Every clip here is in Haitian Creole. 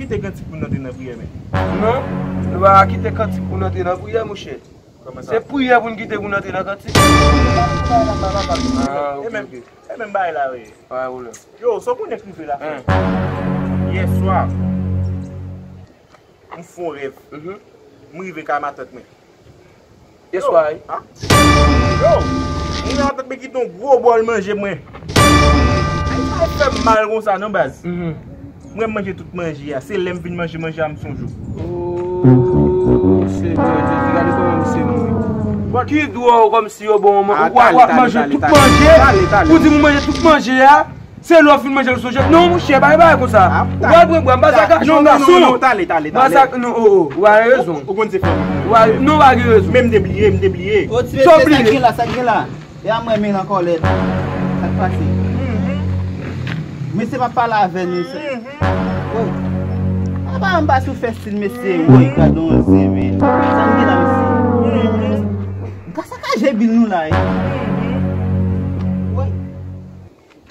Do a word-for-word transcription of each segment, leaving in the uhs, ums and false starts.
Kite kantik pou n antre nan priyè, men. Non, nou pa ka kite kantik pou n antre nan priyè, monchè. Kòman sa? Se priyè pou n kite pou n antre nan kantik. Ah, ok, ok. E menm, e menm bagay la, wi. Pa gen pwoblèm. Yo, sa w konnen k rive la, frè? Yè swa, m fè yon rèv. M rive kay matant mwen. Yè swa, wi. Yo, m gen yon tèt ki te yon gwo bòl manje mwen. Ay, sa fè m mal konsa non, baz. Mwen manje tout manje a. Se lè m fin manje manje a, m sonje w. Oh, Senyè Jezi, gade kòman misye mouri. Ki dwòl, kòmsi yo bon, w ap manje tout manje. Ou di m manje tout manje a. Se lè w fin manje l sonje. Non, monchè, pa gen bagay konsa. Ou pral pran bwa, m pa sa ka. Non, gason. Non, non, non, tale, tale, tale. M pa sa, non, oh, oh, ou pa gen rezon. Ou konn se fanmi. Ou pa, non, ou pa gen rezon. Men m te bliye, m te bliye. Sa w bliye? Sa k gen la, sa k gen la? E a mwen men an kòlè. Sa k pase? Mesye m ap pale avè nou. Woy. Apa m pa sou fè stil mesye. Woy, gade yon zen men. Sa m gen la, mesye? M ka sakaje bil nou la, wi. Woy.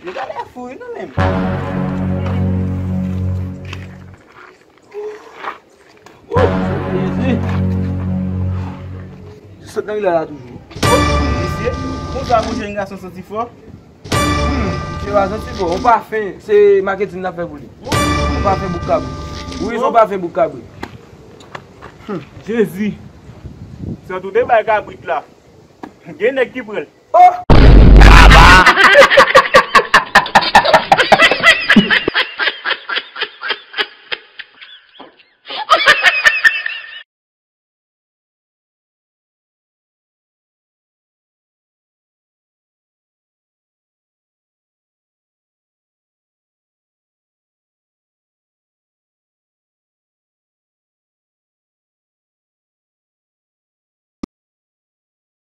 Nou ka lè fou wi kanmenm. Jezi. Sot nan ri la toujou. Mesye, konsa pou jèn gason santi fò? Hmm, misye pa santi fò. Yon pafen, se maketin n ap fè pou li. Yon pafen bouk kabrit. Wi, se yon pafen bouk kabrit. Jezi. Santi w te bay kabrit la. Gen nèg ki pran l. Oh!